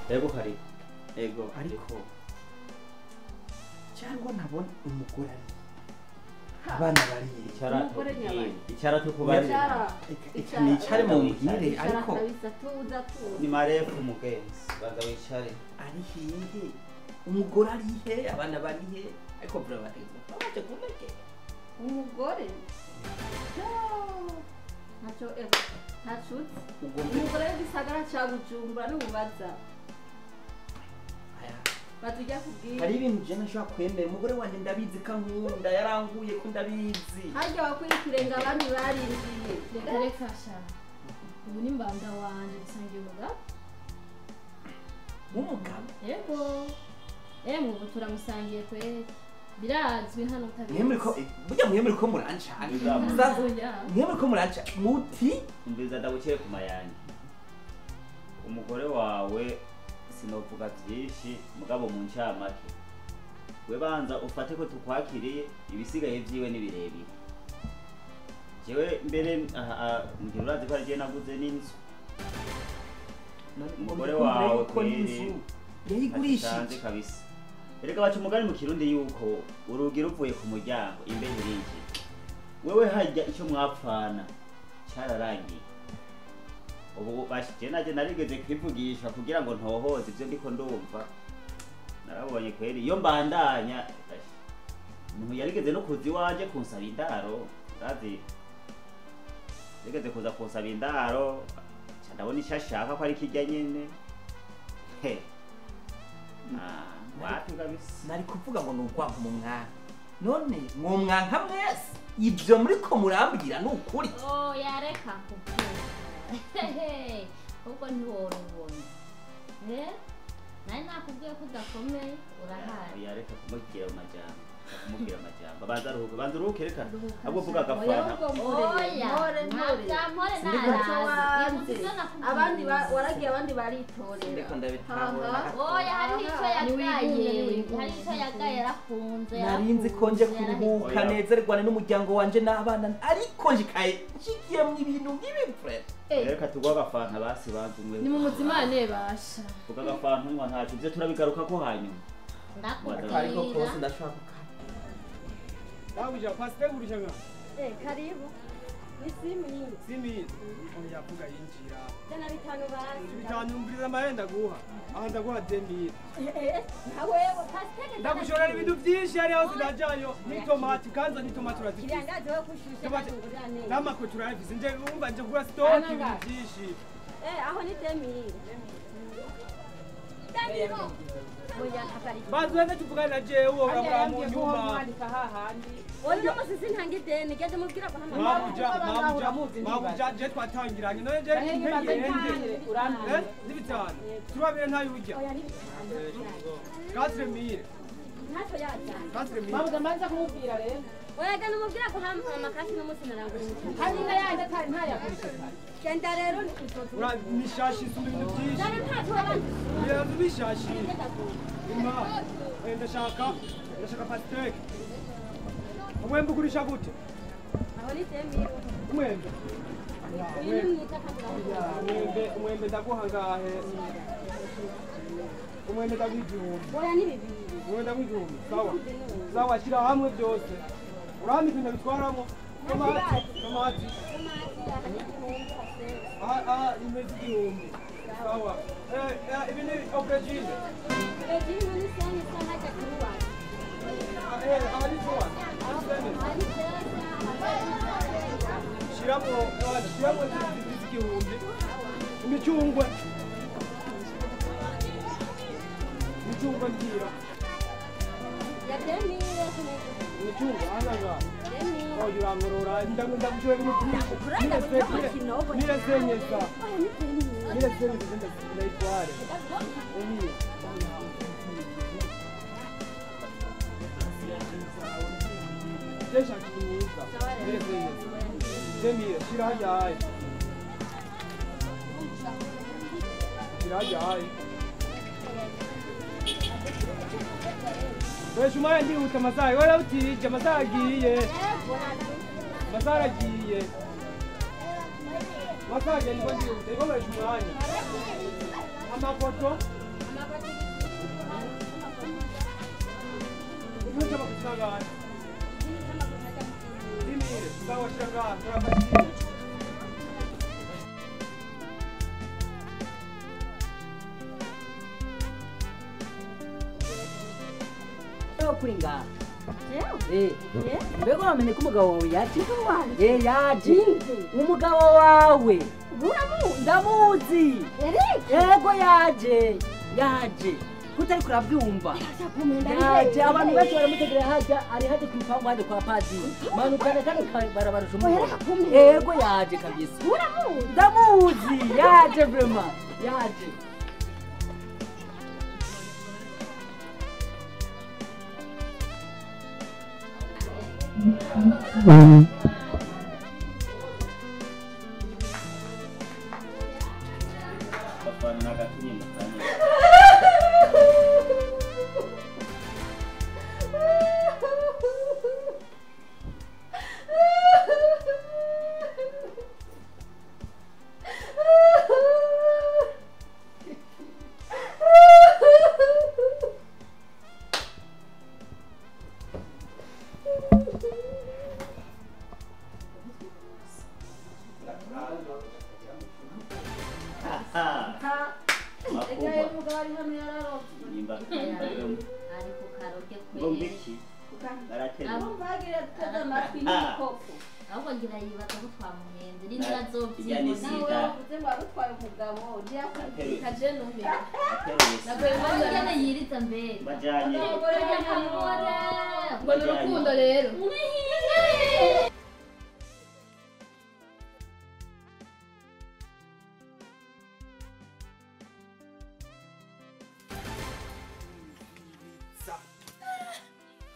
Yego kari. Ego ariko cyangwa nabona umugore ari abana bari icara tukubarire. Nicare mu mbwire ariko ni marefu mugenzi baza wicare ari hehe umugore ari he abana bari he ariko burabategeza baje kumeke umugore ntacyo ntacutse umugore w'igisagara ca Bujumbura n'ububaza batujya kubwira hari ibintu je nashobora kwemera umugore wanje ndabizi ka nkunda yaranguye ko ndabizi harya wakurikirenga abandi barinjiye reka reka sha ubu ni mbanda wanje dusangiye umugabo umugabo yego emwe ubu turamusangiye kweri birazwi hano utabizi burya mwemere ko murancana mwemere ko muranca muti umbiza ndagukire ku mayange umugore wawe sinovuga byinshi mugabo mu ncamake we banza ufate ko tukwakiriye ibisigaye vyiwe ni birebire jewe mbere ngira urazi ko ari naguze n'inzu umugore wawe kweri yayigurishije kabisa erega baca umugani mu Kirundi yuko urugi ruvuye ku muryango imbeho irinjiye wewe harya icyo mwapfana cyararangiye ubu bashije naje narigeze kwivugisha kugira ngo ntohoze ibyo ndiko ndumva narabonye kweri iyo mbandanya umuntu yarigeze no kuza iwanje kunsaba indaro urazi yarigeze kuza kunsaba indaro ca ndabona icyo ashaka ko ari kirya nyene he wapi kabisa nari kuvuga ngo ni urwanka mu mwana none mwomwanka mwese ibyo muriko murambwira ni ukuri oya reka kuvuga ubwo ntiworubona nari nakubwiye ko udakomeye urahari oya reka kumubwira amajambo kumubwira amajambo banza ruhuke banza uruhuke reka ahubwo vuga agafana oya ntabyamore narazi abandi waragiye abandi baritorera oya hariho icyo yagaye hari icyo yagaye yarakunze narinzi ko nje kuruhuka nezerwane n'umuryango wanje n'abana ariko njikaye nshikiye mu ibintu nk'ibi frere reka tugwa agafanta basi banza umwe ni mu muzimane basha vuga agafanta unywa ntacyo ibyo turabigaruka ko hanyuma ariko kose ndashaka Babuja pasite gurisha. Karibu. Ni simu. Simu. Oya vuga yinjira. Jana bitanu basi. Bitanu mbiriza mahenda guha. Aha ndaguha 2000. Na wewe pasite. Ndagushorera ibintu byinshi ari aho ndajayo. Ni tomati kanza ni tomati urazifise. Kirangazi wewe kushusha kandi ngurira neza. Namako turayafise nje umva nje kugura stock ibintu byinshi. Aho ni 2000. Danilo. Bazuende tuvugana na jewe urabura mu nyuma. Oya musisi ntange ideni gende mubwira ko hano. Mabuja je twatangiranye none je mpengende. Ni bitanu. Turabire ntayo ujya. Oya ni bitanu. 4000. Ntacyo yazana. 4000. Mabuja mbanza kumubwira rero. Oya gende mubwira ko hampa makasi n'umunsi narangura. Hari n'ayandi atari ntayakoresha. Genda rero uzoza. Ura nishashi isumba ibintu byinshi. Dore ntacyo wabanje. Ibintu bishashi. Ima, ndashaka pasteke. Umwembe ugurisha gute? Aho ni 2000. Umwembe. Umwembe ndaguha ngahe? Umwembe ndaguha igihumbi. Oya ni bibiri. Umwembe ndaguha igihumbi. Sawa. Sawa shira hamwe byose. Urahamba ibintu bitwaramo. Tomati, tomati. Aha imeze igihumbi. Sawa. Ibi ni aubergine. Aubergine ni sani sana cha kuwa. Aha ni kuwa. Shiramo, shiramo igihumbi. Imicungwe. Imicungwe ngira. Ya 2000. Imicungwe anaga. Oya uramurora ndagushora ibintu byinshi. Nirasenyesa. Nirasenyesa ndayitware. Emiye. Ndashaka mwiza. Nirasenyesa. Demiye shira hajyaye. Shira hajyaye. Wewe shumaya ndihuta amasaha warabutije amasaha agiye. Amasaha aragiye. Amasaha agiye niko ndihuta niko nkoresha umwanya. Amafoto. Utunze amakusangana. Dimire, sawa shanga, turafatiye. Kuri ngaha. Mbega uramenye ko umugabo wawe yaje? Yaje. Umugabo wawe. Ndamuzi. Yego yaje. Yaje. Kutari kurabyumva. Yaje abantu benshi baramutegerera hajya ari hajya ku mpangu hajya kwa padiri. Manukana kano barabarusha umugabo. Yego yaje kabisa. Ndamuzi. Yaje vraiment. Yaje.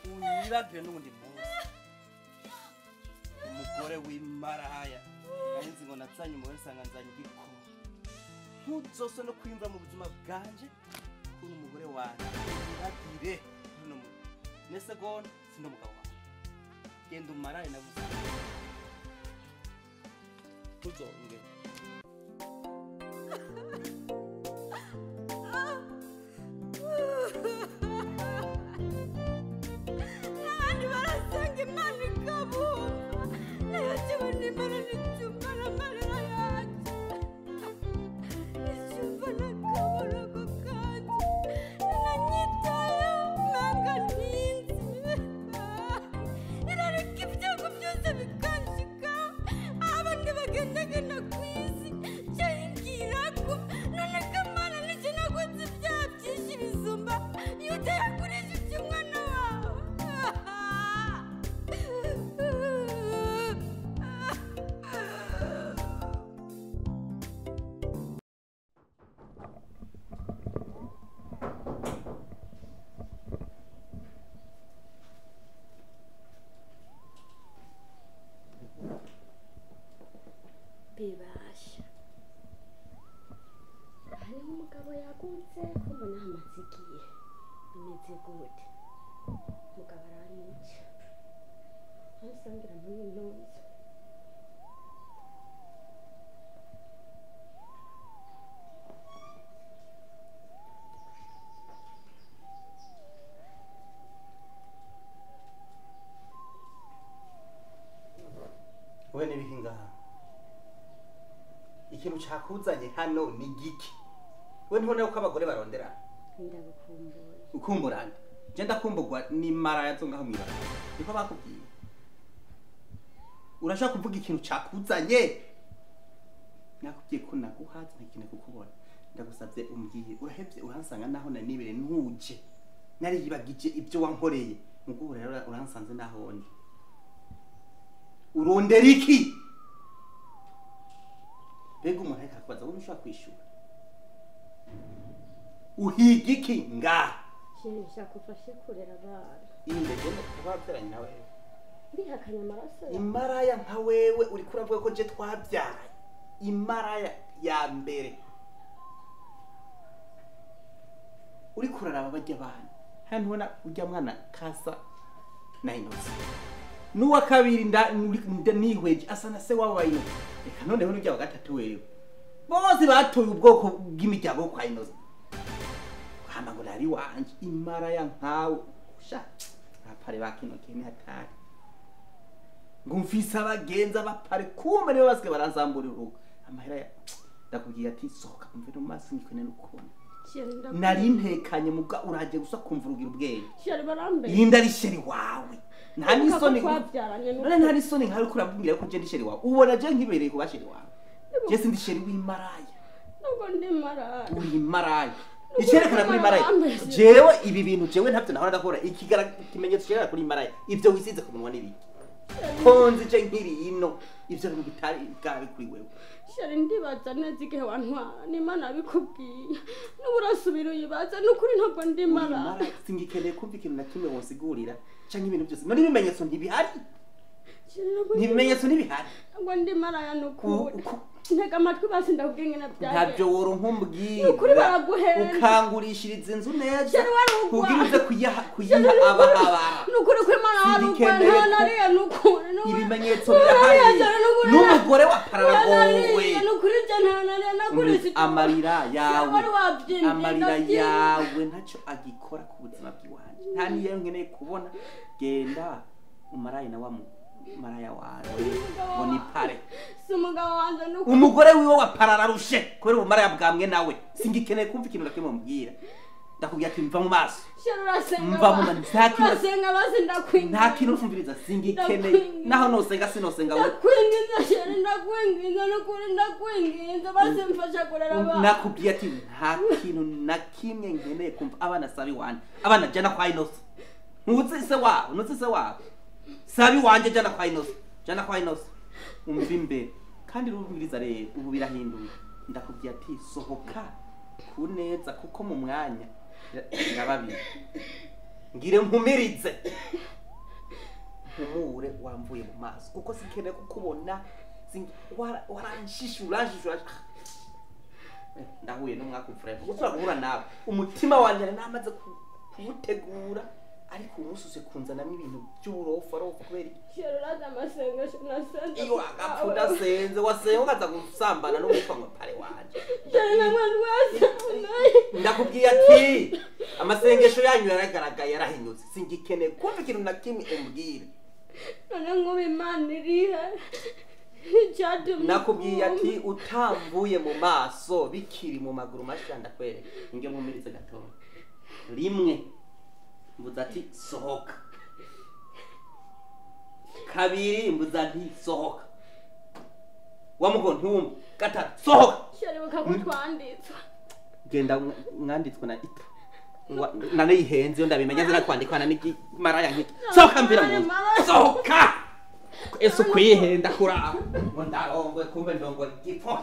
Unyibagire n'ubundi munsi umugore w'imaraya nzi ngo natsanye umugore nsanga nzanye igikoko ntuzose no kwiyumva mu buzima bwanje kuri umugore wanjye unyibagire hano mu nesegonda sindo mugabo wawe genda umaraye naguze ntuzongere. Bibasha hariho umugabo yagutse ko mbona hamaze igihe bimeze gute umugabo aranyica ntusangira muri ino nzu. Wowe n'ibiki ngaha? Ikintu cakuzanye hano ni giki? We ntubona ko abagore barondera? Ndagukumbuye. Ukumbura nde? Je ndakumburwa ni maraya zo ngaho mwibara. Niko bakubwiye. Urashaka kuvuga ikintu cakuzanye? Nakubwiye ko naguhaze ntakintu kukubona. Ndagusabye umbwiye urahevye uransanga naho nanibere ntuje. Nariyibagije ibyo wankoreye. Mugo rero uransanze naho ndi. Urondera iki? Mbega umuntu ariko arakubaza wowe ntushobora kwishura. Uhiga iki ngaha? Nshaka ufashe kurera abana. Inde genda twabyaranye na wewe. Ndihakanye amaraso yawe. Imaraya nka wewe uriko uravuga ko je twabyaye. Imaraya ya mbere. Uriko uraraba barya abana. Hano ntubona urya mwana kasa na Inosi. Nuwa kabiri nihweje asa na se wabo wa Inosi. Reka noneho n'urya wa gatatu wewe. Bose batoye ubwoko bw'imiryango kwa Inosi. Hama ngo nari wanje imaraya nkawe. Sha. Abapare ba kino gihe ni hatari. Ngo mfise abagenzi abapare kumbe nibo basigaye baranzamburira urugo. Amahera ya ndakubwiye ati sohoka umve no maso ngikene no kubona. Nari ntekanye muga uraje gusa kumva urugira ubwenge. Chéri barambe. Yinda ari chéri wawe. Nta nisoni. None nta nisoni nkari kurabwira ko je ndi chéri wawe. Ubona je nkibereye kuba chéri wawe. Je sindi chéri w'imaraya. Nubwo ndi maraya. Uri maraya. Icerekana kuri maraya. Jewe ibi bintu jewe ntavyo nahora ndakora. Ikigara kimenyetso cerekana kuri maraya. Ivyo wisize ku munwa nibiki. Konzi je nkiri ino. Ivyo bintu bitari bwabe kuri wewe. Chéri ndibaza neza igihe wantwara n'Imana bikubwiye. N'ubu urasubira uyibaza n'ukuri ntabwo ndi maraya. Singikeneye kumva ikintu na kimwe wonsigurira canke ibintu byose. None ibimenyetso ntibihari. Ibimenyetso ntibihari. Ntabwo ndi maraya n'ukuri. Ntega amatwi basi ndakubwira ingene byagenze. Ntabyo woronka umbwira. N'ukuri baraguhenda. Ukangurishiriza inzu neza. Kugira uze kuyiha abahabara. N'ukuri ko Imana warugwa nta nariye n'ukuri. Ibimenyetso birahari. N'umugore wa pararagowe. N'ukuri je nta nariye nagurishije. Amarira yawe. Amarira yawe ntacyo agikora ku buzima bw'iwanje. Nta niyo nkeneye kubona. Genda umaraye na wa maraya wawe ngo ni pare. Si umugabo wanje nuko umugore wiwe wa parararushe kubera ubumaraya bwamwe nawe. Singikeneye kumva ikintu na kimwe mubwira. Ndakubwira ati mva mu maso. Mva mu maso. Urasenga basi ndakwinginze. Nta kintu ufumviriza singikeneye. Naho nosenga sinosenga we. Ndakwinginze chéri ndakwinginze n'ukuri ndakwinginze basi mfasha kurera abana. Nakubwiye ati nta kintu na kimwe nkeneye kumva abana sabi wanje. Abana jana kwa Inosa. Ntuzi se wawe, ntuzi se wawe. Sabi wanje jana kwa Inosa. Jana kwa Inosa. Umva imbere. Kandi urumviriza rero ubu birahinduye. Ndakubwiye ati sohoka kuneza kuko mu mwanya nababiri. Ngire mpumirize. Mpumure wamvuye mu maso kuko sinkeneye kukubona. Waranshishura. Ndahuye n'umwaka umfurema. Gusura guhura nawe. Umutima wanje namaze kuwutegura. Ariko umunsi kunzanamo ibintu by'uburofa rofa kubera iki? Chéri uraza amasengesho nasenze. Iyo agapfa udasenze wasenga ukaza gusambana no gupfa ngo pare wanje. Chéri namwe rwose. Ndakubwiye ati amasengesho yanyu yaragaragaye yarahinyutse. Singikeneye kumva ikintu na kimwe umbwira. None ngo Imana irihe? Nakubwiye ati utambuye mu maso bikiri mu maguru mashya ndakwereka. Inge nkumirize gatoya. Rimwe. Mbuza ati sohoka. Kabiri mbuza nti sohoka. Wamugo ntumva. Gatatu sohoka. Chéri bakakutwanditswa. Genda mwanditswe na ita. Nane yihenze yo ndabimenya zira kwandikwa na niki maraya nkiki. Sohoka mvira mu. Sohoka. Ese kwihenda kura. Ngo ndarongwe kumbe ndongora igipfo.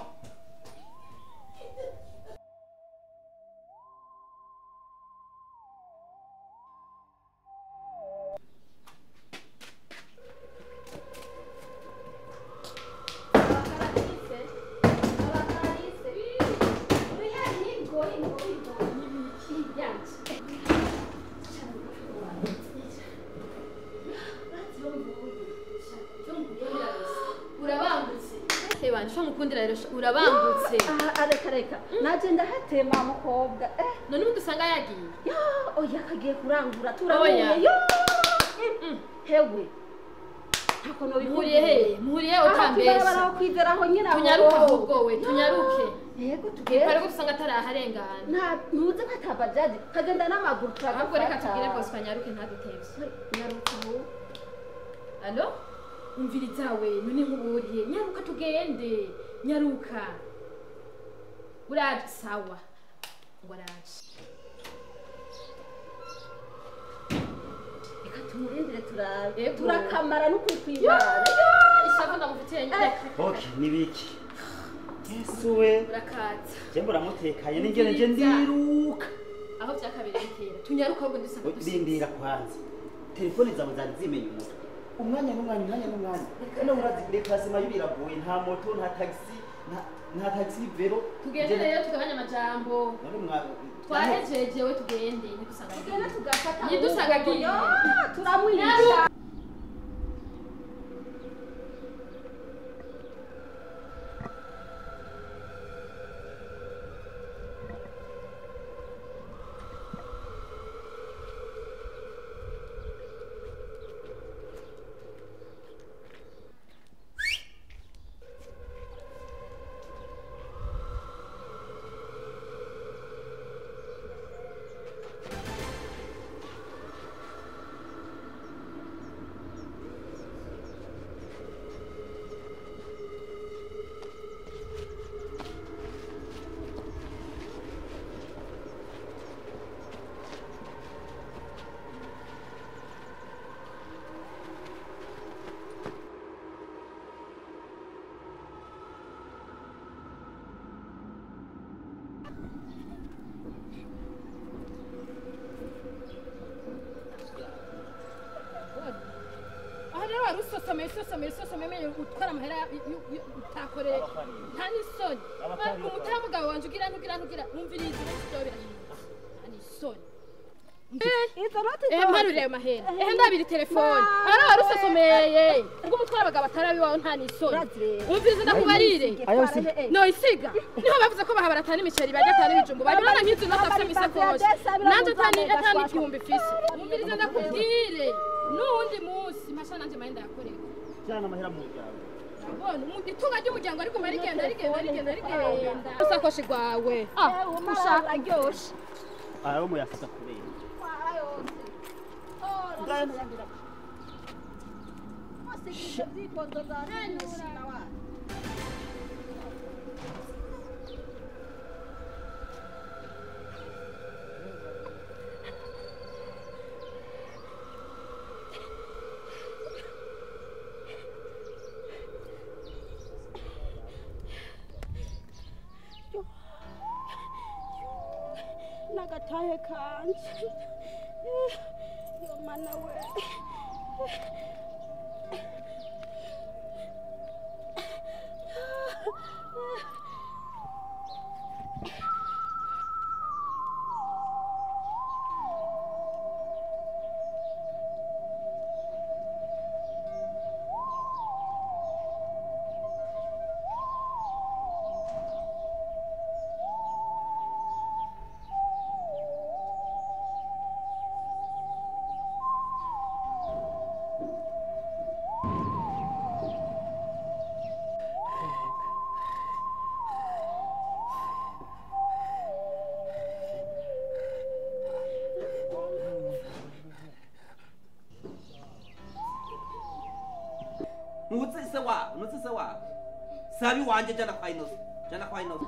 Urabangutse. Reka reka naje ndahatema mukobwa. None ubundi usanga yagiye. Yo oya kagiye kurangura turahuye. Yo hewe ntako no bihuriye he muhuriye utambesha. Barakwizeraho nyina. Tunyaruke ahubwo we tunyaruke. Yego tugende. Ariko usanga ataraharengana. Nta ntuze ko atabajaji kagenda n'amaguru turagafata. Ahubwo reka tugire bose banyaruke ntadutevye. Nyaruka aho. Allo? Umviriza we none nkuburiye nyaruka tugende. Nyaruka. Uraje sawa. Ngo araje. Reka tumurindire turabe. Turakamara n'ukuri kwibara. Ishavu ndamufitiye nyine. Okay, nibiki. Yesu we. Urakatsa. Je mbura mutekanye n'ingene je ndiruka. Aho byakabereye kera. Tunyaruka ahubwo ndusanga. Ndindira kwanza. Telefone zawe zari zimenye umutwe. Umwanya n'umwanya umwanya n'umwanya. None urazi déplacement y'ibiragoye nta moto nta taxi nta taxi vero. Tugende rero tugabanya amajambo. Twahejeje we tugende ntidusanga. Tugende tugafata. Ntidusanga giye. Turamwica. Usosomeye usosomeye usosomeye menye utwara amahera utakoreye. Nta n'isoni. Umutamugabo wanje ugira ntugira ntugira umviriza ibyo birahindutse. Nta n'isoni. Mparurire ayo mahera. Ehe ndabiri telefone. Ara warusosomeye. Ubwo umutwara abagabo atarabi wawe nta n'isoni. Umviriza ndakubarire. No isiga. Niho bavuze ko bahabara atani imiceri barya atani ibijumbu. Barya nk'izi noti afise mw'isakoshi. Nanje atani igihumbi mfise. Umviriza ndakubwire. N'uwundi munsi mpasha nanje mahenda yakoreka. Jana amahera mu muryango. Ubona itunga ry'umuryango ariko marigenda rigenda rigenda rigenda. Usakoshi rwawe. Ah, ushaka aryoshe. Ayo muyafata kubera. Nagatahe kanje. Yo mana we. Nutse wa sabi wanje jana kwa inoso jana kwa inoso.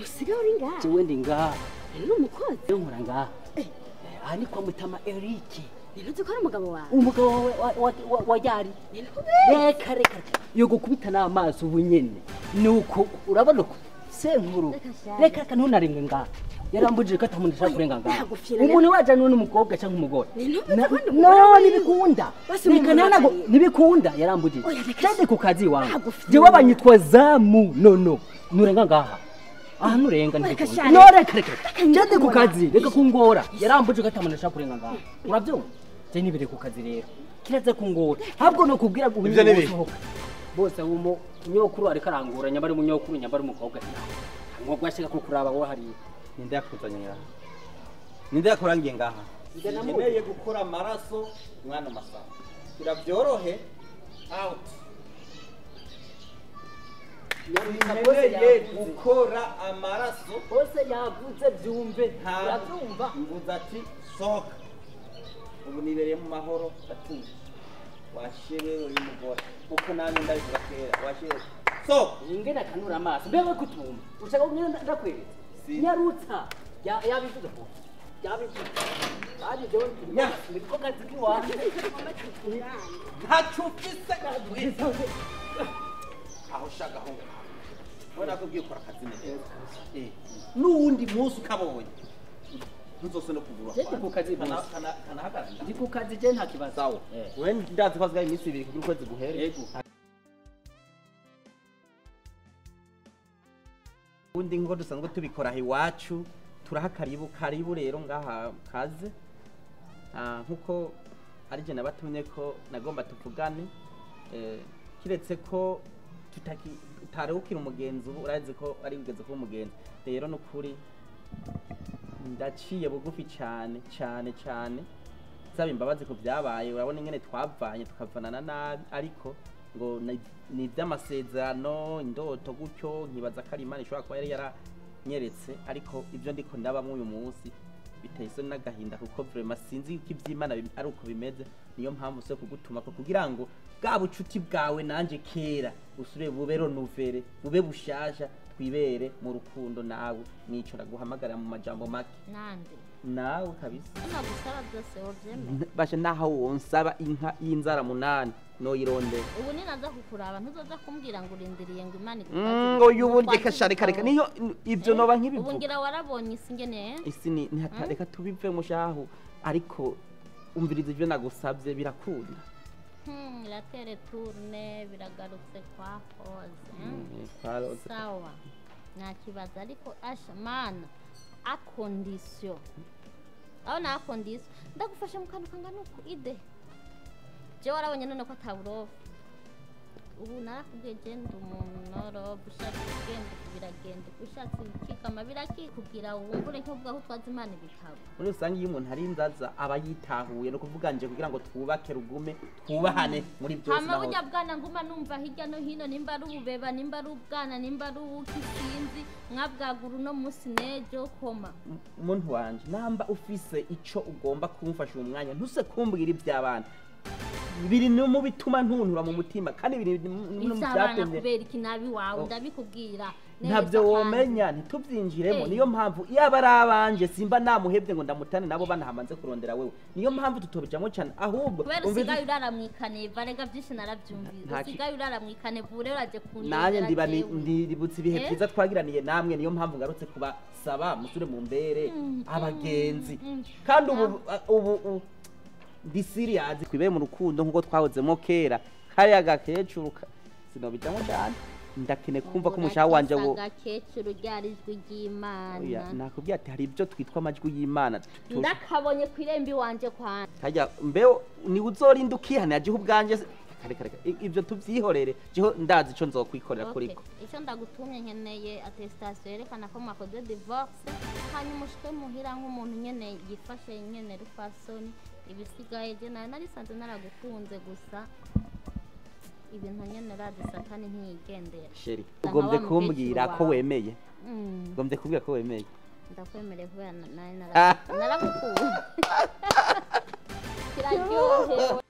Usigaye uri ngaha? Jewe ndi ngaha. Ni umukozi? Jewe nkora ngaha. Aha ni kwa Mutama Eric. Ntuzi ko ari umugabo wawe? Umugabo wawe wa yari. Reka reka. Yo gukubita n'amaso ubu nyene. Nuko urabona ko senkuru. Reka reka ntunarimwe ngaha. Yarambujije ko atamuntu ashaka kurenga ngaha. Umuntu wajanwe n'umukobwa cyangwa umugore. No nibikunda. Reka nanago nibikunda yarambujije. Cyane ku kazi wangu. Jewe abanyitwa zamu no no. Nurenga ngaha. Aha nurenga ndikunda. No reka reka. Cyane ku kazi reka kungora. Yarambujije ko atamuntu ashaka kurenga ngaha. Urabyumva? Je nibire ku kazi rero. Kiraza kungora. Habwo no kubwira guhunga. Bose umo nyokuru ariko arangura nyabari munyokuru nyabari umukobwa. Ngo gwashika kukuraba wo hariya. Ninde yakuzanye ngaha? Ninde yakurangiye ngaha? Nkeneye gukora amaraso mwana masaba. Birabyorohe out. Nkeneye gukora amaraso bose yavuze byumve urabyumva mvuze ati sohoka. Ubu nibereye mu mahoro atuje. Washerewe uyu mugore uko nami ndabivuga kera washerewe. So ingena kanura amaso mbewe kutumva ushaka ngenda ndakweretse. Nyarutsa yabivuze ko yabivuze baje jewe niko kazi kiwa ntacu mfise aho shaka honga ubona ko ugiye ukora akazi neza n'uwundi munsi ukabonye ntuzose no kugura ndi ku kazi kanahagaze ndi ku kazi je nta kibazo sawa we ndazi ko hasigaye iminsi ibiri kugira ukwezi guhere. Ubundi nkuko dusanzwe tubikora iwacu turaha karibu karibu rero ngaha kaze. Nkuko ari je nabatumye ko nagomba tuvugane, kiretse ko tutarukira umugenzi ubu urazi ko ari ugeze kuba umugenzi. Rero nukuri ndaciye bugufi cyane cyane cyane nsaba imbabazi ku byabaye. Urabona ingene twavanye tukavanana nabi, ariko ngo ni iby'amasezerano indoto gutyo, nkibaza ko ari Imana ishobora kuba yari yaranyeretse, ariko ibyo ndiko ndabamwo uyu munsi biteye isoni n'agahinda, kuko vraiment sinzi yuko iby'Imana ari uko bimeze. Niyo mpamvu se kugutuma ko kugira ngo bwa bucuti bwawe nanje kera usure bube renouvelé, bube bushasha, twibere mu rukundo nawe. Nico naguhamagara mu majambo make. Nande nawe kabisa nagusaba byose wovyemera. Basha naho wonsaba inka y'inzara 8 noyirondera. Ubu ninaza kukuraba ntuzoza kumbwira ngo urindiriye ngo Imana igufashe. Ngo yuburye kashare kare niyo ibyo noba nkibivuga. Ubu ngira warabonye isi ngene isi ni reka tubive mushaho, ariko umviriza ibyo nagusabye birakunda. La terre tourne biragarutse kwa Rose. Sawa nta kibazo, ariko asha mana a condition aho na condition ndagufasha mu kantu kangana uku ide je warabonye none ko ataburofa. Ubu narakubwiye je ndi umunoroba, ushatse kugenda biragenda, ushatse bikikama birakikubwira wumvure nkuvuga ko utwaza Imana ibitabo. Muri rusange iyo umuntu ari inzaza aba yitahuye, no kuvuga nje kugira ngo twubake rugume twubahane muri byose. Hama burya bwana nguma numva hirya no hino, nimba ari ububeba, nimba ari ubwana, nimba ari ubuki sinzi, mwabwagura uno munsi nejo koma. Umuntu wanje namba ufise ico ugomba kumfasha uwo mwanya, ntuse kumbwira iby'abana biri no mu bituma ntuntura mu mutima, kandi biri no mu byatumye kubera iki nabi wawe ndabikubwira ntabyo womenya ntitubyinjiremo. Niyo mpamvu yaba ari abanje simba namuhebye ngo ndamutane nabo banahamanze kurondera wewe, niyo mpamvu tutobijamo cyane. Ahubwo usigaye urara mwikaneva, rega byinshi narabyumvise, usigaye urara mwikaneva uraje kundira nanjye ndiba ndibutse ibihe byiza twagiraniye namwe. Niyo mpamvu ngarutse kubasaba musure mu mbere abagenzi, kandi ubu ndi serious twibe mu rukundo nkuko twahozemo kera. Kariya gakecuru sinobijamo cyane, ndakene kumva ko umushaha wanje wo gakecuru ryari ijwi ry'Imana. Nakubwiye ati hari ibyo twitwa amajwi y'Imana. Ndakabonye kwirembi wanje kwana hajya mbeo ni uzorinda ukihana yaje ubwanje. Kare ibyo tubyihorere, jeho ndazi ico nzokwikorera kuriko. Icyo ndagutumye nkeneye attestation yerekana ko mwakoze divorce, hanyuma ushike muhira nk'umuntu nyene yifashe nyene rufasoni. Ibisigaye je nayo narisanze naragukunze, gusa ibintu nyene razi satani ntiyigendera. Sheri ugombye kumbwira ko wemeye, ugombye kumbwira ko wemeye. Ndakwemereye kubera naragukunze. Kiraryohewe.